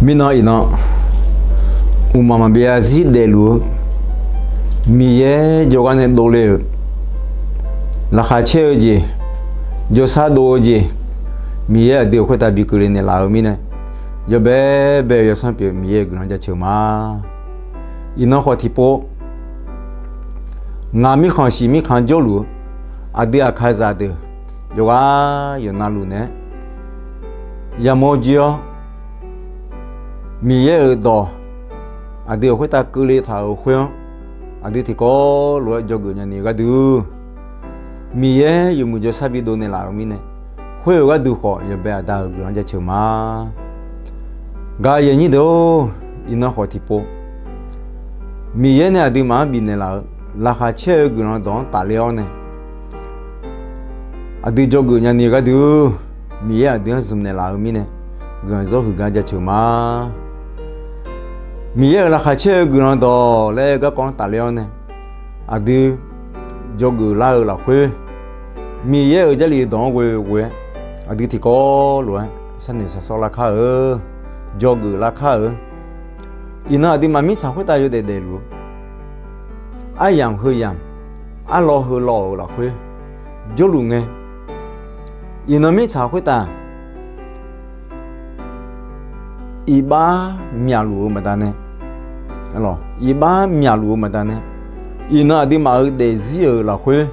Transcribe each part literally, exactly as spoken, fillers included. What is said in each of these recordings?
Mirnan iqnan, mqmaq maqbyav zarzir daefluf-eu, Miqyaer jawrgar nae dovle-euq, laqkhaq caer-eu jeq, jawrsar dov-eu jeq, Miqyaer aqdui-euq khoertav bi keuvle naeqlaf-eu mirnae, yawbae bae-eu yawsanr pyeuf Miqyaer-euq guiqlanq jaceuq ma. Iqnan khawf tiqpov, ngaq mirkhanq shiq mirkhanq jawrluf-eu aqdui aqkaqzaq deuq, yawqghaq yawqnavluf naeq-aer yamawr jir-awr, Miqyaer-euq dawq aqdui-euq khoertav keuvle taq-euq khoer-anr, aqdui tiqkawv lof-aer dzawgeuf nyani-eu gharduq, Miqyaer yawmuiq jawrsar bi dovnaeq laf-euq mirnae, khoer-euq gharduq khawf yawbae aqda-euq guiqlanq jaceuq ma. Gaq yaeq nyir deuq-or, iqnan khawf tiqpov, Miqyaer nae aqduimaf-anr bifnaeq laf-eu laqkhaq caer-eu guiqlanq dawq-anr tafler-awr nae, aqdui dzawgeuf nyani-eu gharduq, Miqyaer aqdui-anr zmq naeqlaf-eu mirnae, guiqlanq zawr huiqgar jaceuq ma. Miqyaer-euq laqkhaq caer-eu guiqlanq dawq laer aer-eu garkawv-anr tafler-awr nae, aqdui dzawgeuf lar-eu lafkhoer, Miqyaer-euq Jarlif dawq-anr ghoe ghoe-aer, aqdui tiqkawv lof-aer sharnoeq shaqshawr lar kar-eu, dzawgeuf lar kar-eu. Iqnan aqduimaf mirtsaq khoertav yawdaef daefluf-eu, aryamq heu yamq, arlawr heu lawr-euq lafkhoer jawrluf ngae, iqnan mirtsaq khoertav iqbax myaqluf-eu baqdanae, iqbax myaqluf-eu baqdanae, iqnan aqduimaf-euq daefzir-euq lafkhoer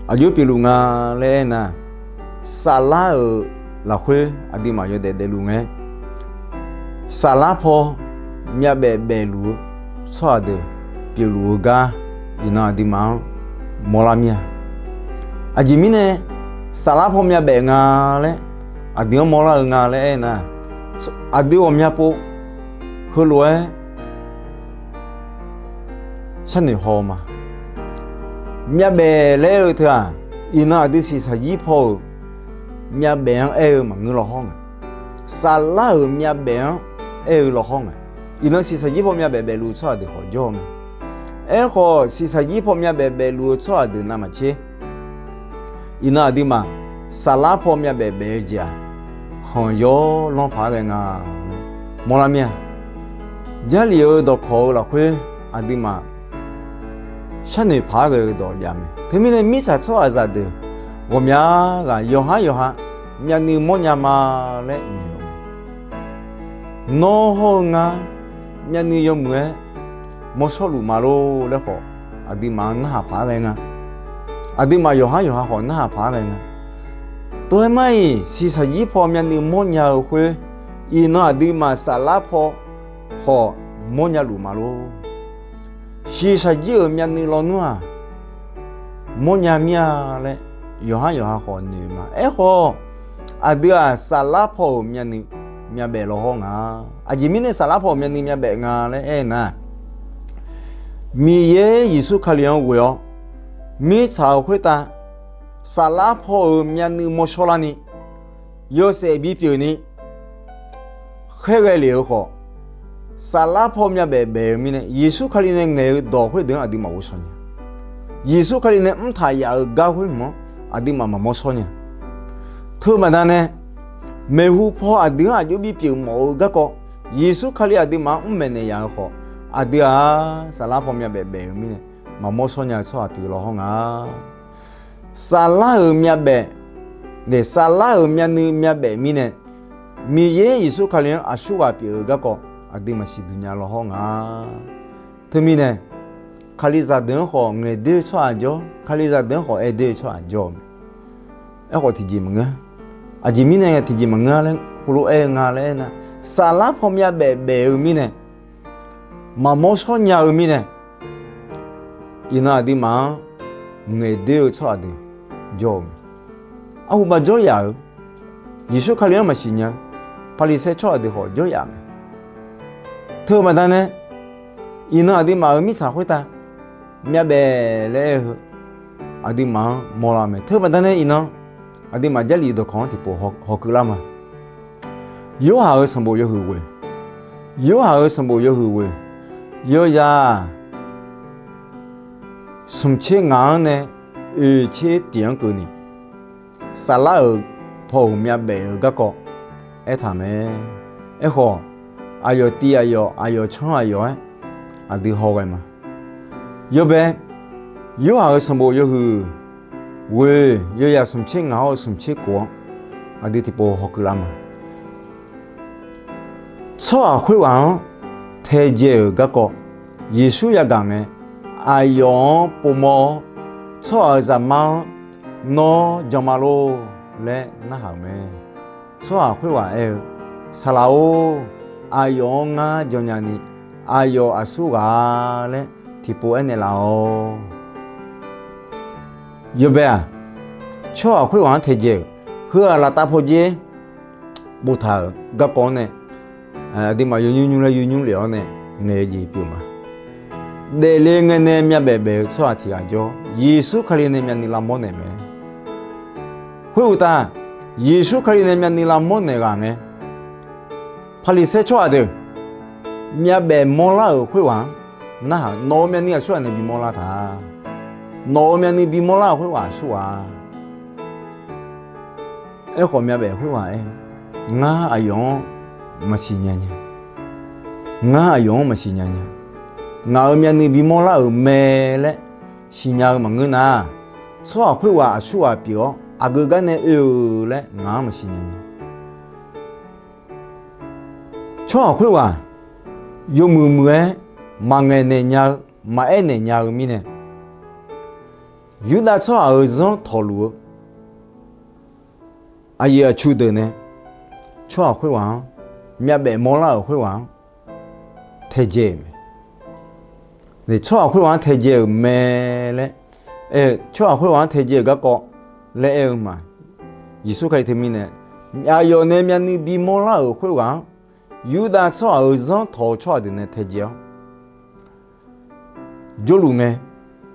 aqjox pyeufluf nga laer aernar, saflar-euq lafkhoer aqduimaf yawdaef daefluf ngae, saflar paw myavbaef baefluf-eu tsawrhaq deuq pyeufluf-eu gar, iqnan aqduimaf-anr mawrlar mir-a. Aqjeq mirnae saflar paw myavbaef nga laer aqdui-anr mawrlar-eu nga laer aernar, aqdui ghawqmya pov heulof-aer sharnoeq haw-eu ma. Myavbaef laer aer-eu teu-aq, iqnan aqdui shiqshaq jir paw-euq myavbaef-anr aer-eu maqngeur law hawr nga. Saflar-euq myavbaef-anr aer-eu law hawr nga. Iqnan shiqshaq jir paw myavbaef baefluf-eu tsawrhaq deuq khawf jawr-eu mae. Aerkhawf, shiqshaq jir paw myavbaef baefluf-eu tsawrhaq deuq navmaqtser, iqnan aqduimaf saflar paw myavbaef baef-eu jeq-aq, khanqyawr lanr paq-aer ghae nga laer mawrlar mir-a. Jarlif-eu dawqkawq-eu lafkhoer aqduimaf sharnoeq paq-aer ghae-eu dawq jav mae. Teumirnae mirtsaq tsawrhaqzaq deuq ghawqmya ghaq yawqhar yawqha myavnuiv mawrnya ma laer noeq-eu mae. Nawr hawr-eu ngar myavnuiv yawmuiq-aer mawrshawrluf ma lor laer khawf, aqduimaf-anr narhaq paq-aer ghae nga. Aqduimaf yawqhar yawqha khawf narhaq paq-aer ghae nga. Tov-aer mar-iq, shiqshaq jir paw myavnuiv mawrnya-eu khoer, iqnan aqduimaf saflar paw khawf mawrnya luf ma lor. Shiqshaq jir-euq myavnuiv lawnmr-aq, mawrnya mir-a laer yawqhar yawqha khawf noeq ma. Aerkhawf, aqdui-aq saflar paw-euq myavnuiv myavbaef law hawr nga. Aqjeq mirnae saflar paw-euq myavnuiv myavbaef nga laer aernar, Miqyaer Yeqsur Kali-anr ghoe-awr, mirtsaq-euq khoertav saflar paw-euq myavnuiv mawrshawr larni, yawshaef bipyeuf ni khaerghae lef-eu khawf, saflar paw myavbaef baef-eu mirnae, Yeqsur Kali nae ngaeq-eu dawq khoerdeuq-anr aqduimaf ghovshaw nya. Yeqsur Kali nae mrtaq yaf-eu gar khoermq-anr aqduimaf maqmawr shawr nya. Teubaqda nae, maeqhu paw aqdui-anr aqjox bipyeuf mawf-eu garkawv, Yeqsur Kali aqduimaf-anr mr maeqnaeq yaf-eu khawf, aqdui-aq saflar paw myavbaef baef-eu mirnae, maqmawr shawr nya-eu tsawrhaq pyeuf law hawr nga. Saflar-euq myavbaef, saflar-euq myavnuiv myavbaef mirnae, Miqyaer Yeqsur Kali-anr aqsurghaq pyeuf-eu garkawv aqduimaf siqduq nya law hawr nga. Teumirnae, Kalizaq deuq-anr khawf ngaeqdoer-eu tsawrhaq jawr, Kalizaq deuq-anr khawf aerdoer-eu tsawrhaq jawr-eu mae. Aerkhawf tiqjeq maqngeur. Aqjeq mirnae tiqjeq maqngeur laer heulof-aer aer-eu nga laer aernar, saflar paw myavbaef baef-eu mirnae, maqmawr shawr nya-eu mirnae, iqnan aqduimaf-anr ngaeqdoer-eu tsawrhaq deuq jawr-eu mae. Arhuba jawryaf-euq, Yeqsur Kali-anr maqsiq nya-eu Paqliqsaer tsawrhaq deuq khawf jawryaf mae. Teubaqda nae, iqnan aqduimaf-euq mirtsaq khoertav myavbaef laer aer-eu heu, aqduimaf-anr mawrlar mae. Teubaqda nae iqnan, aqduimaf Jarlif dawqkawq-anr tiqpov hawkeuv lar ma. Yorhaq-euq sanqbof yawhuiq ghoe, Yorhaq-euq sanqbof yawhuiq ghoe, yawzaq smq tser ngaq-anr nae oeq tser tiq-anr keuvni, saflar-euq paw-euq myavbaef-eu garkawv, aertaq mae. Aerkhawf, aqyawf tiv aqyawf, aqyawf canr aqyawf-aer aqdui hawghae ma. Yawbae, Yorhaq-euq sanqbof yawhuiq ghoeq, yawyaq smq tser ngaq hawr-eu smq tser kof-anr aqdui tiqpov hawkeuv lar ma. Tsawrhaq khoerghaq-anr taedzae-euq garkawv, Yeqsur yagaq ngae, aqyawf-anr povmawr-awr, Tsawrhaq-euq Zaqmar-anr Nawr jan ma lor laer narhaq-euq mae. Tsawrhaq khoerghaq aer-eu, Saqlaq-or, aqyawf-anr ngar jan nyani, aqyawf aqsur ghaq-a laer tiqpov aernaeq laf-awq. Yawbae-aq, tsawrhaq khoerghaq-anr taedzae-euq, heu-aq laftav pawdzer boftaq-euq garkawv-anr nae, aqduimaf yawnymr nymr laer yawnymr lef-awr nae ngaeq-eu jeq pyeuf ma. Daefle ngae nae myavbaef baef-eu tsawrhaq tiq ghaq jawr, Yeqsur Kali nae myavnuiv lavmawr naeq mae. Khoeruqtaf, Yeqsur Kali nae myavnuiv lavmawr naeq ghaq ngae, Paqliqsaer tsawrhaq deuq, myavbaef mawrlar-euq khoerghaq-anr narhaq, nawq-euq myavnuiv aqsurghaq nae bimawr lar taq. Nawq-euq myavnuiv bimawr lar-euq khoerghaq aqsur ghaq-a. Aerkhawf, myavbaef khoerghaq aer-eu, Ngar aqyawf-anr maqsiq nya nya. Ngar aqyawf-anr maqsiq nya nya. Ngaq-euq myavnuiv bimawr lar-euq mae laer siqnya-eu maqngeur nar, tsawrhaq khoerghaq aqsur ghaq pyeuf-awr aqgeu gar nae oe-euq laer ngaq-anr maqsiq nya nya. Tsawrhaq khoerghaq yawmuiq muiq-aer maqngaeq naeq nya-eu, maqaer naeq nya-eu mirnae, Yurdav tsawrhaq-euq zanr tawqluf-eu aqyuif aqtsu deuq nae tsawrhaq khoerghaq-anr, myavbaef mawrlar-euq khoerghaq-anr taedzae-euq mae. Tsawrhaq khoerghaq-anr taedzae-euq mae laer, tsawrhaq khoerghaq-anr taedzae-euq garkawv laer aer-eu ma. Yeqsur Kali teumirnae, aqyawf nae myavnuiv bimawr lar-euq khoerghaq-anr, Yurdav tsawrhaq-euq zanr tawq-eu tsawrhaq deuq nae taedzae-awr jawrluf ngae,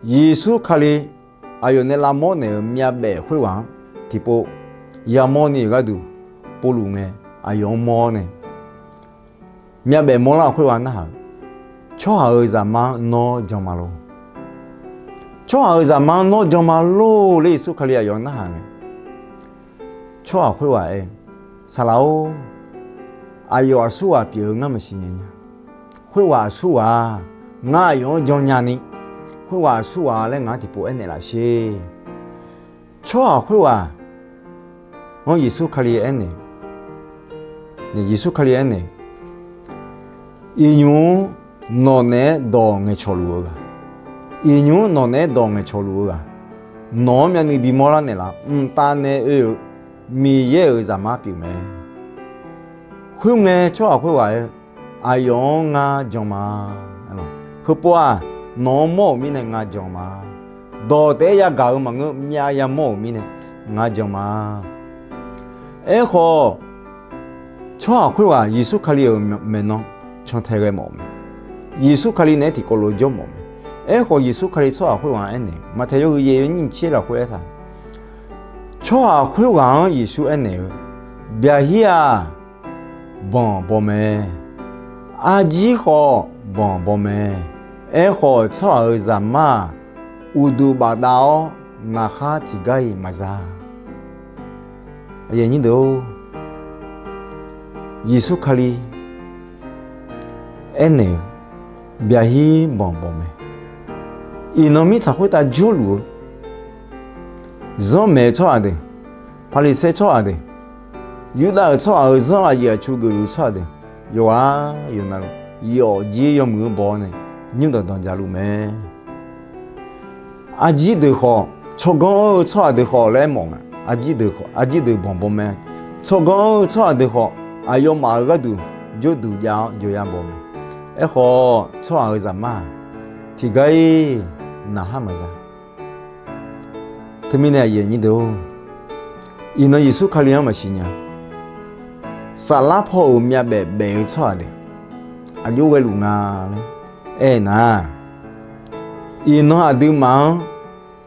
Yeqsur Kali aqyawf nae lavmawr naeq-euq myavbaef khoerghaq-anr tiqpov yamawr ni-euq gharduq povluf ngae, aqyawf-anr mawr-awr nae, myavbaef mawrlar-euq khoerghaq narhaq-eu, Tsawrhaq-euq Zaqmar-anr nawr jan ma lor. Tsawrhaq-euq Zaqmar-anr nawr jan ma lor laer Yeqsur Kali aqyawf narhaq ngae, tsawrhaq khoerghaq aer, Saqlaq-or, aqyawf aqsur ghaq pyeuf-eu ngar maqsiq nya nya. Khoerghaq aqsur ghaq-a, ngar aqyawf-anr jan nyani, khoerghaq aqsur ghaq laer ngaq-anr tiqpov aernaeq laf sher. Tsawrhaq khoerghaq-anr Yeqsur Kali aernaeq, Yeqsur Kali aernaeq, Iqnymr nawq naeq-aer dawq ngaeqcawq luf-eu ghaq, iqnymr nawq naeq-aer dawq ngaeqcawq luf-eu ghaq, nawq-anr myavnuiv bimawr lar naeqlaf mqtav nae oe-euq Miqyaer-euq Zaqmar pyeuf mae. Khoerngae tsawrhaq khoerghaq aer-eu, Aqyawf-anr ngar jan ma. Heupov-aq, nawq-anr mawr-euq mirnae ngar jan ma. Dawq taef-aer yagaq-eu maqngeur, myav yamawr-euq mirnae ngar jan ma. Aerkhawf, tsawrhaq khoerghaq Yeqsur Kali-euq maeqnan cantae ghae mawf-eu mae. Yeqsur Kali naeq-aer tiqkawv lof jawr mawf-eu mae. Aerkhawf, Yeqsur Kali tsawrhaq khoerghaq-anr aernaeq, Maqtaeq yawhuiq yaef yawnyir nyiq tser lafkhoer aertaq, tsawrhaq khoerghaq-anr Yeqsur aernaeq-eu, Byaqhir-aq, banq baw mae. Arjir khawf banq baw mae. Aerkhawf, Tsawrhaq-euq Zaqmar-aq, uqduq bafdav-awr naqkhar tiqgar-iq maqza. Yeqsur Kali aernaeq-eu, Byaqhir banq baw mae. Iqnan mirtsaq khoertav jawrluf-eu zanrmaeq-eu tsawrhaq deuq, Paqliqsaer tsawrhaq deuq, Yurdav-euq tsawrhaq-euq zanr aqyuif aqtsu geufluf-eu tsawrhaq deuq, yawqghaq yawqnavluf yawfjir yawmuiq-anr baw-awr nae nymr danqdanq dzaqluf mae. Arjir deuq khawf, tsawrganr anr-eu tsawrhaq deuq khawf laer mawf nga. Arjir deuq khawf, arjir deuq banq baw mae. Tsawrganr anr-eu tsawrhaq deuq khawf, aqyawfmaf-euq gharduq jawrduq jav-awr jawryar baw mae. Aerkhawf, Tsawrhaq-euq Zaqmar-aq, tiqgar-iq naqhar maqza. Teumirnae aqyuif aqnyir deuq-or, iqnan Yeqsur Kali-anr maqsiq nya. Saflar paw-euq myavbaef baef-eu tsawrhaq deuq aqjox ghaeluf nga laer aernar, iqnan aqduimaf-anr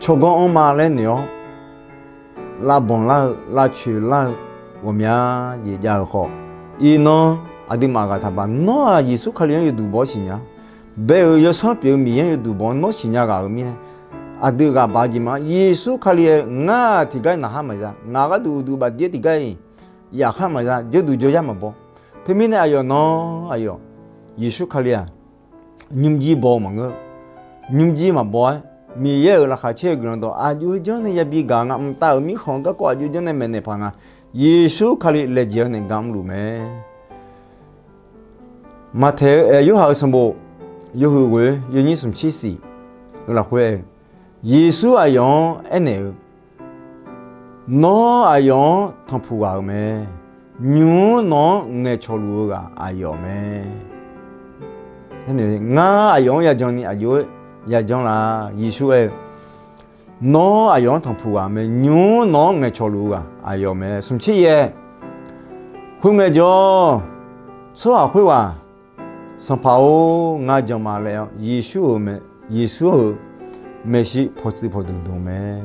tsawrganr anrma laer noeq-awr, lavbanq lar-eu, lavcoeq lar-eu ghawqmya jeq jav-euq khawf, iqnan aqduimaf ghaq taqbaf. Nawr-aq Yeqsur Kali-anr yawduq baw-awr siqnya. Bae-euq yawsanr pyeuf-eu Miqyaer-anr yawduq baw-awr nawr siqnya ghaq-euq mirnae, aqdui ghaq baf-eu jeq ma. Yeqsur Kali-aer ngar tiqgar-iq naqhar maqza. Ngaq gharduq uqduq bafdir-aer tiqgar-iq yaf khar maqza, jawrduq jawryar maqbaw. Teumirnae aqyawf nan, aqyawf Yeqsur Kali-aq, nymrjir baw-eu maqngeur. Nymrjir maqbaw-aer, Miqyaer-euq laqkhaq caer-eu guiqlanq dawq aqjox-aer janr nae yabi gaq nga, mqtav-euq mirkhanq-eu garkawv aqjox janr nae maeqnaeq paq nga. Yeqsur Kali laejae-awr nae ga mrluf mae. Maqtaeq-eu, aer, Yorhaq-euq sanqbof yawhuiq ghoe-eu yawnyir smqtser shif-euq lafkhoer aer-eu, Yeqsur aqyawf-anr aernaeq-eu, Nawr aqyawf-anr tanqpuq ghaq-euq mae. Nymq-mr nawq-anr ngaeqcawq luf-eu ghaq aqyawf mae. Ngar aqyawf-anr yajan ni aqjox-aer yajanr la? Yeqsur aer-eu, Nawr aqyawf-anr tanqpuq ghaq mae. Nymq-mr nawq-anr ngaeqcawq luf-eu ghaq aqyawf mae. Smqtser yaef, khoerngae jawr, tsawrhaq khoerghaq, Sanqpaq-or, ngar jan ma laer-awr, Yeqsur-euq mae, Yeqsur-euq maeqshi pawqtsuif pawqdmq dmq mae.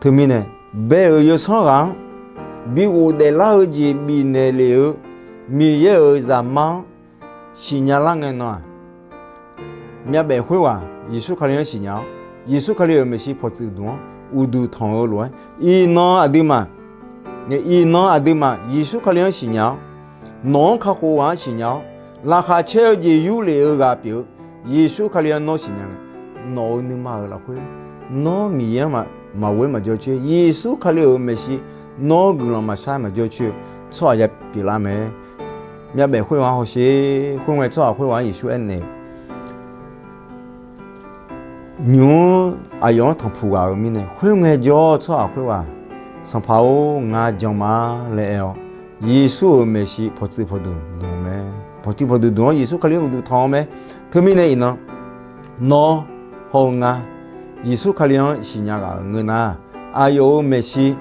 Teumirnae, bae-euq yawsanr ghaq-anr bi ghofdaef lar-eu jeq bifnaeq lef-eu Miqyaer-euq Zaqmar-anr siqnya lar ngae nan-aq, myavbaef khoerghaq Yeqsur Kali-anr siqnya-awr, Yeqsur Kali-euq maeqshi pawqtsuif dmq-anr uqduq tanq-eu lof-aer, iqnan aqduimaf, iqnan aqduimaf Yeqsur Kali-anr siqnya-awr, nawq-anr kakhof ghaq-anr siqnya-awr, laqkhaq caer-eu jeq yurlef-eu ghaq pyeuf-eu Yeqsur Kali-anr nawr siqnya ngae, nawq-euq nuima-euq lafkhoer nawr Miqyaer-anr maqghoer maqjawr coer, Yeqsur Kali-euq maeqshi nawr guiqlanq maqshar maqjawr coer-eu tsawrhaq ya pyeuflar mae. Myavbaef khoerghaq-anr hawsher. Khoerngae tsawrhaq khoerghaq-anr Yeqsur aernaeq-eu, Nymq-mr aqyawf-anr tanqpuq ghaq-euq mirnae, khoerngae jawr tsawrhaq khoerghaq, Sanqpaq-or, ngar jan ma laer aer-awr, Yeqsur-euq maeqshi pawqtsuif pawqdmq dmq mae. Pawqtsuif pawqdmq dmq-awr Yeqsur Kali-anr uqduq tanq-eu mae. Teumirnae iqnan, nawr hawr-eu ngar Yeqsur Kali-anr siqnya ghaq-euq ngeur nar, aqyawf-euq maeqshi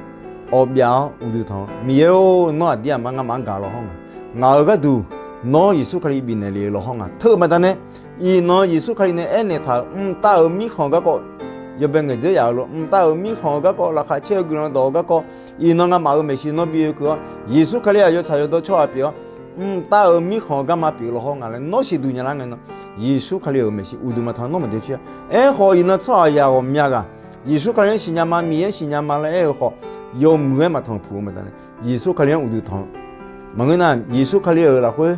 awv byav-awr uqduq tanq-eu, Miqyaer-or, nawr aqdir aqmar ngamaf-anr gaq lawhawr nga. Ngaq-euq gharduq nawr Yeqsur Kali bifnaeq lef-eu lawhawr nga. Teu-eu baqdanae, iqnan Yeqsur Kali nae aernaeq taq-euq mqtav-euq mirkhanq garkawv, yawbae ngaeqdzeur yaf-euq lof, mqtav-euq mirkhanq-eu garkawv, laqkhaq caer-eu guiqlanq dawq-eu garkawv, iqnan ngamaf-euq maeqshi nawr bi oe keuv-awr, Yeqsur Kali aqyawf tsaq yawdawr tsawrhaq pyeuf-awr, mqtav-euq mirkhanq-eu garma pyeuf lawhawr nga laer nawr siqduq nya lar ngae nan, Yeqsur Kali-euq maeqshi uqduq maqtanq nawr maqjawr coer-a. Aerkhawf, iqnan tsawrhaq yaq ghawqmya ghaq Yeqsur Kali-anr siqnya ma, Miqyaer-anr siqnya ma laer aer-eu khawf, yawmuiq-aer maqtanqpuq-eu baqdanae, Yeqsur Kali-anr uqduq tanq-eu. Maqngeur nar, Yeqsur Kali-euq lafkhoer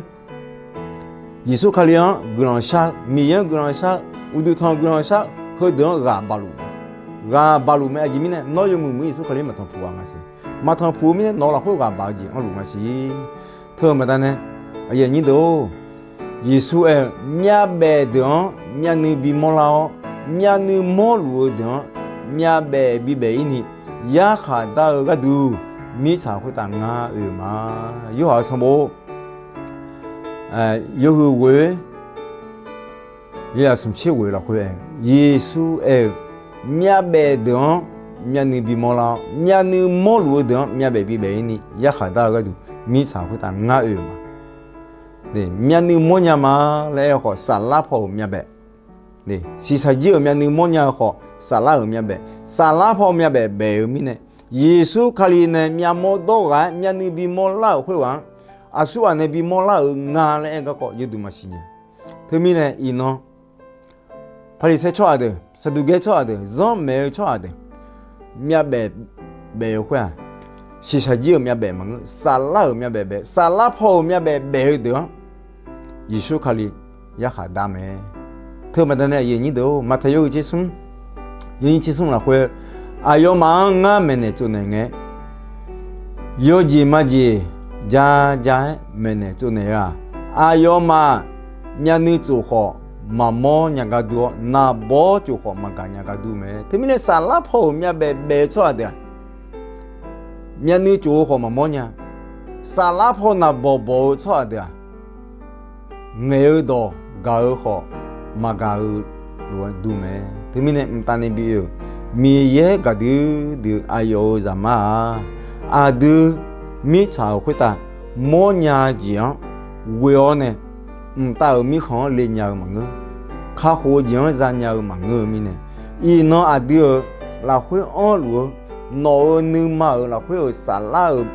Yeqsur Kali-anr guiqlanq shar-eu, Miqyaer-anr guiqlanq shar-eu, uqduq tanq-eu guiqlanq shar-eu, heudeuq-anr ghaq baq luf, ghaq baq luf mae. Aqjeq mirnae, nawr yawmuiq muiq Yeqsur Kali-anr maqtanqpuq ghaq nga siq. Maqtanqpuq-eu mirnae, nawq-eu lafkhoer ghaq baq-eu jeq anr luf nga siq. Teu-eu baqdanae, aqyuif aqnyir deuq-or, Yeqsur aer-eu, myavbaef deuq-anr myavnuiv bimawr lar-awr, myavnuiv mawrluf-eu deuq-anr myavbaef bibaef-ir ni yarkhaq dar-eu gharduq, mirtsaq khoertav ngar oe-eu ma. Yorhaq-euq sanqbof yawhuiq ghoe-eu yawzaq smqtser ghoe-eu lafkhoer aer-eu, Yeqsur aer-eu, myavbaef deuq-anr myavnuiv bimawr lar-awr, myavnuiv mawrluf-eu deuq-anr myavbaef bibaef-ir ni yarkhaq dar-eu gharduq, mirtsaq khoertav ngar oe-eu ma. Myavnuiv mawrnya ma laer aer-eu khawf, saflar paw-euq myavbaef. Shiqshaq jir-euq myavnuiv mawrnya-eu khawf, saflar-euq myavbaef. Saflar paw-eu myavbaef baef-eu mirnae, Yeqsur Kali nae myavmawr dawr ghaq-aer myavnuiv bimawr lar-euq khoerghaq-anr, aqsurghaq nae bimawr lar-euq nga laer aer-eu garkawv yawduq maqsiq nya. Teumirnae iqnan, Paqliqsaer tsawrhaq deuq, Saqduqgaer tsawrhaq deuq, zanrmaeq-eu tsawrhaq deuq, myavbaef baef-eu khoer-aq, shiqshaq jir-euq myavbaef maqngeur, saflar-euq myavbaef baef, saflar paw-euq myavbaef baef-eu deuq-anr, Yeqsur Kali yarkhaq dar mae. Teu baqdanae aqyuif aqnyir deuq-or, Maqtaeq yawhuiq tser smr, yawnyir tser smr lafkhoer, aqyawfmaf-anr ngar maeqnaeq tsovnaeq ngae, yawjeq majeq ja ja-aer maeqnaeq tsovnaeq-eu-aq, aqyawfmaf myavnuiv tsof khawf maqmawr nya gar dur-awr, naqbawr tsof khawf maqgaq nya gar dur mae. Teumirnae saflar paw-euq myavbaef baef-eu tsawrhaq deuq-aq, myavnuiv tsof-eu khawf maqmawr nya. Saflar paw naqbawq bawq-eu tsawrhaq deuq-aq, ngaeq-eu dawq gaq-eu khawf maqgaq-eu lof-aer dur mae. Teumirnae mqtav nae bi oe-euq Miqyaer gaqdui dui aqyawf-euq Zaqmar-aq, aqdui mirtsaq-euq khoertav mawrnya jeq-anr ghoe-awr nae, mqtav-euq mirkhanq-anr le nya-eu maqngeur. Kakhof-eu jeq-anr zanya-eu maqngeur-eu mirnae, iqnan aqdui-euq lafkhoer anrluf-eu, nawq-euq nuima-euq lafkhoer-euq saflar-euq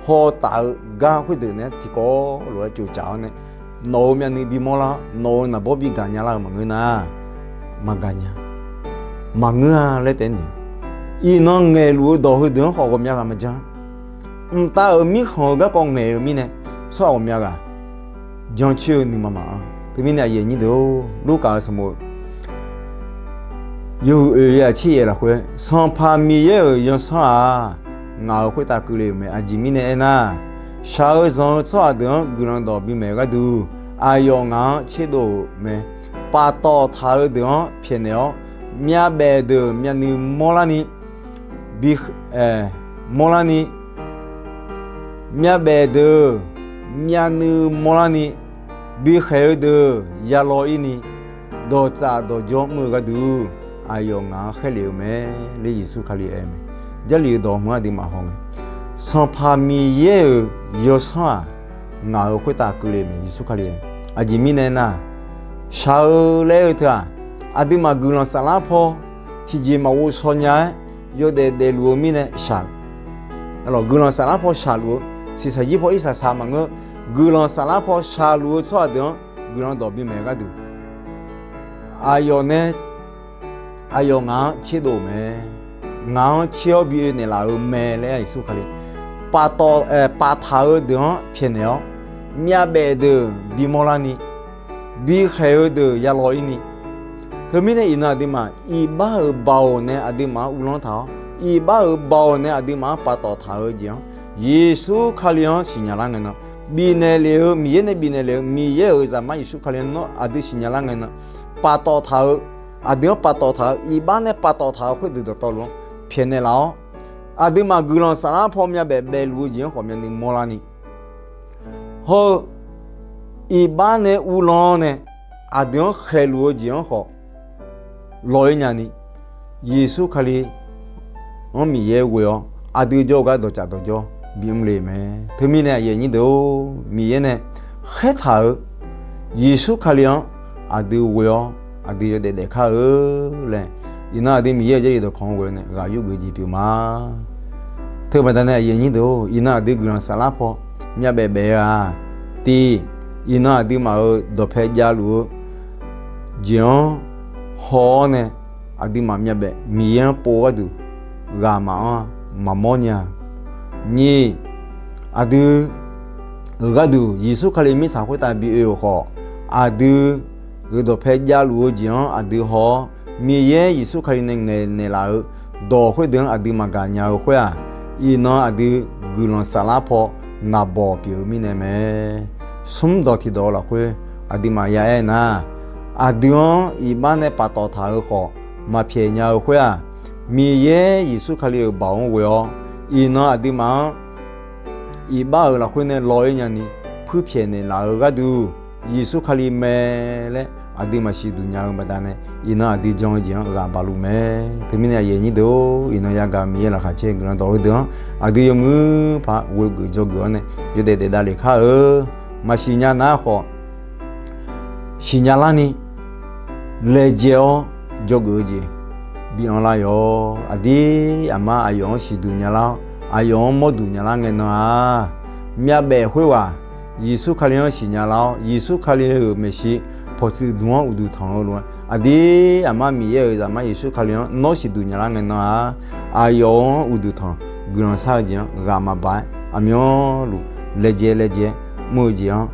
paw taf-eu gar khoerdeuq naeq-aer tiqkawv lof-aer tsovtsaf-awr nae, nawq-euq myavnuiv bimawr lar-awr, nawq-euq naqbawr bigaq nya lar-eu maqngeur nar, maqgaq nya, maqngeur-a laer taef-aer naeq. Iqnan ngaeqluf-eu dawq heudeuq-anr khawf ghawqmya ghaq maqjan. mqtav-euq mirkhanq-eu garkawv ngaeq-eu mirnae, tsawrhaq ghawqmya ghaq jancoer-eu nuima maqanr. Teumirnae aqyuif aqnyir deuq-or, Lurkaf-euq sanqbof yawhuiq oeq yaeq tser yaeq lafkhoer, Sanqpaq Miqyaer-euq yawsanr-aq, ngaq-euq khoertav keuvle-euq mae. Aqjeq mirnae aernar, shaq-eu zanq-eu tsawrhaq deuq-anr guiqlanq dawq bimaeq gharduq, aqyawf ngaq-anr tserdov-euq mae. Paftawf taq-eu deuq-anr pyaeqnaeq-awr, myavbaef deuq myavnuiv mawrlarni, bi, mawrlarni, myavbaef deuq myavnuiv mawrlarni, bikhaeq-eu deuq yalaw-ir ni, dawqtsaf dawqjawr mr-eu gharduq, aqyawf ngaq-anr khaerlef-eu mae laer Yeqsur Kali aer mae. Jarlif-eu dawq hmq-anr aqduimaf hawngae, Sanqpaq Miqyaer-euq yawsanr-aq, ngaq-euq khoertav keuvle mae. Yeqsur Kali-aer, aqjeq mirnae nar, shaq-eu laer aer-eu teu-aq, aqduimaf guiqlanq saflar paw tiqjeq maqghov shaw nya-aer yawdaef daefluf-eu mirnae shaq-eu, guiqlanq saflar paw shaqluf-eu, shiqshaq jir paw irsaq saq maqngeur, guiqlanq saflar paw shaqluf-eu tsawrhaq deuq-anr guiqlanq dawq bimaeq gharduq, aqyawf nae, aqyawf ngaq-anr tserdov-euq mae. Ngaq-anr tser-awr bi oe naeqlaf-euq mae laer Yeqsur Kali, paftawf, paftaq-eu deuq-anr pyaeqnaeq-awr, myavbaef deuq bimawr larni, bikhaeq-eu deuq yalaw-ir ni. Teumirnae iqnan aqduimaf iqbax-euq baoq nae aqduimaf-anr uvlanr taq-awr, iqbax-euq baoq nae aqduimaf-anr paftawf taq-eu jeq-anr, Yeqsur Kali-anr siqnya lar ngae nan, bifnaeq lef-eu, Miqyaer nae bifnaeq lef-eu Miqyaer-euq Zaqmar Yeqsur Kali-anr aqdui siqnya lar ngae nan, paftawf taq-eu, aqdui-anr paftawf taq-eu, iqbax nae paftawf taq-eu khoerdeuq dawqtawvluf-anr pyaeqnaeq laf-awr, aqduimaf guiqlanq saflar paw myavbaef baefluf-eu jeq-anr khawf myavnuiv mawrlarni, hawr-eu iqbax nae uvlanr nae aqdui-anr khaeqluf-eu jeq-anr khawf law-ir nyani, Yeqsur Kali-anr Miqyaer ghoe-awr aqdui jawr-eu gar dawqtsaf dawqjawr bimr le mae. Teumirnae aqyuif aqnyir deuq-or, Miqyaer nae khaertaq-euq Yeqsur Kali-anr aqdui ghoe-awr aqdui yawdaef daefkar-eu laer, iqnan aqdui Miqyaer-euq Jarlif dawqkawq-anr ghoe-awr nae ghaq yurgeuf jeq pyeuf ma. Teubaqda nae aqyuif aqnyir deuq-or, iqnan aqdui guiqlanq saflar paw myavbaef baef-eu-aq, tiq, iqnan aqduimaf-euq dawqpae javluf-eu jeq-anr haw-awr nae, aqduimaf myavbaef Miqyaer-anr pov gharduq ghaq maqanr-a, maqmawr nya. Nyiq, aqdui-euq gharduq Yeqsur Kali mirtsaq khoertav bi oe-euq khawf, aqdui-euq dawqpae javluf-eu jeq-anr aqdui haw-awr, Miqyaer Yeqsur Kali nae ngaeqnaeq laf-eu dawq khoerdeuq-anr aqdui maqgaq nya-eu khoer-aq, iqnan aqdui guiqlanq saflar paw naqbawq pyeuf-eu mirnae mae. Smr dawq tiqdawq-eu lafkhoer aqduimaf ya aer nar, aqdui-anr iqbax nae paftawf taq-eu khawf maqpyaeq nya-eu khoer-aq, Miqyaer Yeqsur Kali-euq baoq-anr ghoe-awr, iqnan aqduimaf-anr iqbax-euq lafkhoer nae law-ir nyani puirpyaeq naeqlaf-eu gharduq, Yeqsur Kali mae laer aqduimaf siqduq nya-eu baqdanae, iqnan aqdui jan-eu jeq-anr ghaq baq luf mae. Teumirnae aqyuif aqnyir deuq-or, iqnan yagaq Miqyaer laqkhaq caer guiqlanq dawq heudeuq-anr aqdui yawmuiq paq ghoe geuf dzawgeuf-awr nae yawdaef daef davlef kar-eu. Maqsiq nya nar khawf, siqnya larni laejae-awr dzawgeuf-eu jeq bi anr lar yawq. Aqdir aqmar aqyawf-anr siqduq nya lar-awr, aqyawf-anr mawrduq nya lar ngae nan-aq, myavbaef khoerghaq Yeqsur Kali-anr siqnya lar-awr, Yeqsur Kali-euq maeqshi pawqtsuif dmq-anr uqduq tanq-eu lof-aer, aqdir aqmar Miqyaer-euq Zaqmar Yeqsur Kali-anr nawr siqduq nya lar ngae nan-aq, aqyawf-anr uqduq tanq guiqlanq shar-eu jeq-anr ghaq maqbaq-aer aqmyanluf laejae laejae mr-eu jeq-anr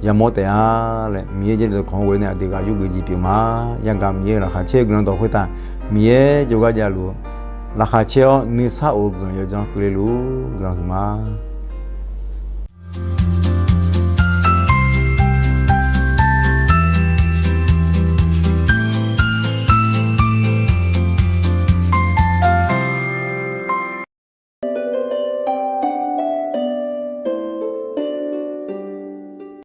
yamawr taef-a laer, Miqyaer Jarlif dawqkawq-anr ghoe nae aqdui ghaq yurgeuf jeq pyeuf ma. Yagaq Miqyaer-euq laqkhaq caer-eu guiqlanq dawq khoertav, Miqyaer jawrgar javluf-eu laqkhaq caer-awr nuisar of-eu guiqlanq yawdzanr keuvle luf guiqlanq huiqma.